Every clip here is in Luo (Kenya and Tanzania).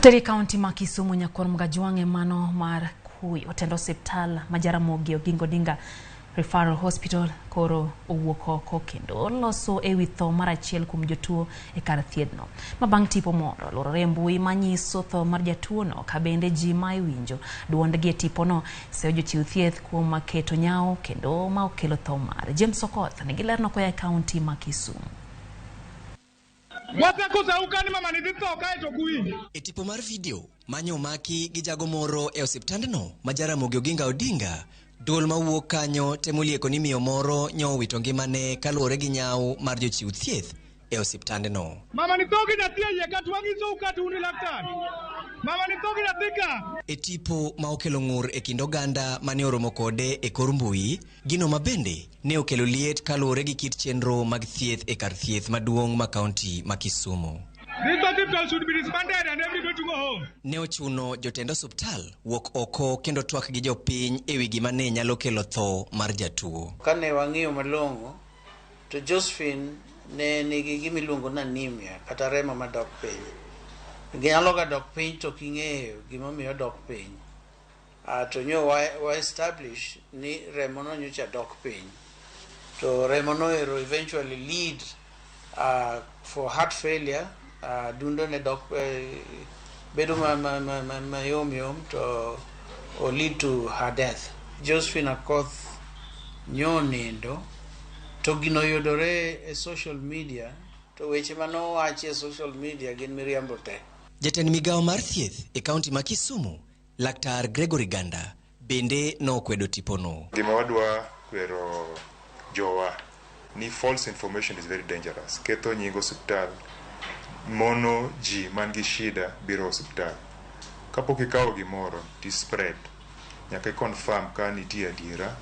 Teri kaunti ma Kisumu nyakwar Mgajwang' e mano mar kuyo tend osiptal ma Jaramogi Oginga Odinga Referral Hospital koro owuok oko kendo loso ewi tho mar achiel kuom jotuo e kar thiethno. Ma bang' tipo moro luorore e mbui manyiso tho mar jatuono ka bende ji ma iwinjo duondgi e tipono seyo jochiw thieth kuom keto nyawo kendo ma okelo tho mare. James Okoth nigi lerno koa e kaunti ma Kisumu. Wasekusauka ni mama ni dhi tho kae to ok uwinj. E tipo mar video manyo omaki gi jago moro e osiptandno ma Jaramogi Oginga Odinga, duol mawuok kanyo temo lieko ni miyo moro nyo owito ngimane kaluwore gi nyawo mar jochiw thieth e osiptandno. Mama ni tho gi nyathi e iye ka to wanyisou ka to un gi laktar. Mama ni tho gi nyathi ka. E tipo ma okelo ng'ur e kind oganda mane oromo kode e kor mbui, gino ma bende ne okelo liet kaluwore gi kit chenro mag thieth e kar thieth maduong' ma kaunti ma Kisumu. This hospital should be disbanded and everybody to go home. Ne ochuno jotend osiptal wuok oko kendo twak gi jopiny ewi gima ne nyalo kelo tho mar jatuo. Kane wang'iyo malong'o to Josephine ne nigi gima iluongo ni anemia kata remo madok piny. Nyalo ga dok piny to ok ing'eyo gimomiyo odok piny. To nyo wa establish ni remo no nyocha dok piny. To remo no ero eventually lead for heart failure, dundo ne dok bedo ma yom yom to o lead to her death. Josephine Akoth nyo nindo to gino yudore e social media to weche manowachi e social media gin miriambo te. Jatend migawo mar thieth e kaunti ma Kisumu, Laktar Gregory Ganda, bende nokwedo tipono. Gima wadwa kwero jowa ni false information is very dangerous. Ketho nying osiptal mono ji man gi shida biro osiptal. Kapok ikawo gimoro ti spread, nyaka i confirm ka nitie adiera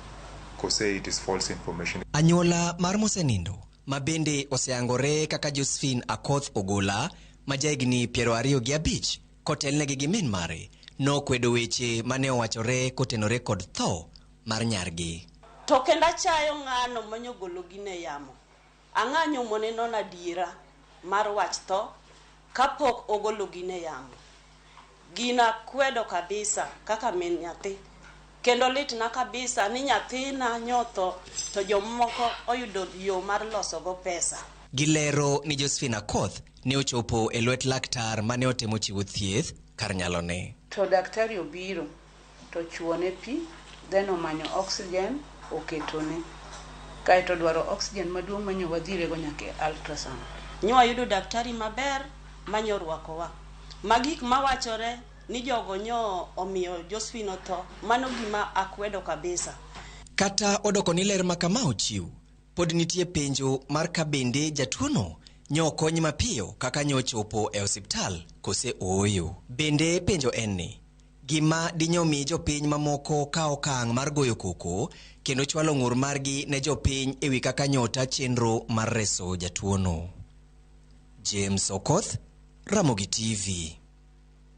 kose it is false information. Anyuola mar mosenindo ma bende oseyangore kaka Josephine Akoth Ogola ma jahigni 25 kotelnegi gi min mare nokwedo weche mane owachore kotenore kod tho mar nyargi. To kendo achayo ng'ano manyogolo gino e yamo. Ang'anyo mone non adiera mar wach tho kapok ogolo gino e yamo. Gino akwedo kabisa kaka min nyathi. Kendo litna kabisa ni nyathina nyotho to jomoko oyudo yo mar losogo pesa. Gilero ni Josephine Akoth ne ochopo e lwet laktar mane otemo chiwo thieth kar nyalone. To daktari obiro to chuone pi, then omanyo oxygen oketone, kaeto dwaro oxygen maduong' manyo wadhirego nyaka e ultrasound. Nywayudo daktari maber manyorwakowa. Ma gik mawachore ni jogo nyo omiyo Josephine otho, mano gima akwedo kabisa. Kata odoko ni ler ma kama ochiw, pod nitie penjo mar ka bende jatuono nyo okony mapiyo kaka nyo ochopo e osiptal kose ooyo. Bende penjo en ni, gima dinyo mi jopiny mamoko ka okang' mar goyo koko kendo chwalo ng'ur margi ne jopiny ewi kaka nyota chenro mar reso jatuono. James Okoth, Ramogi TV.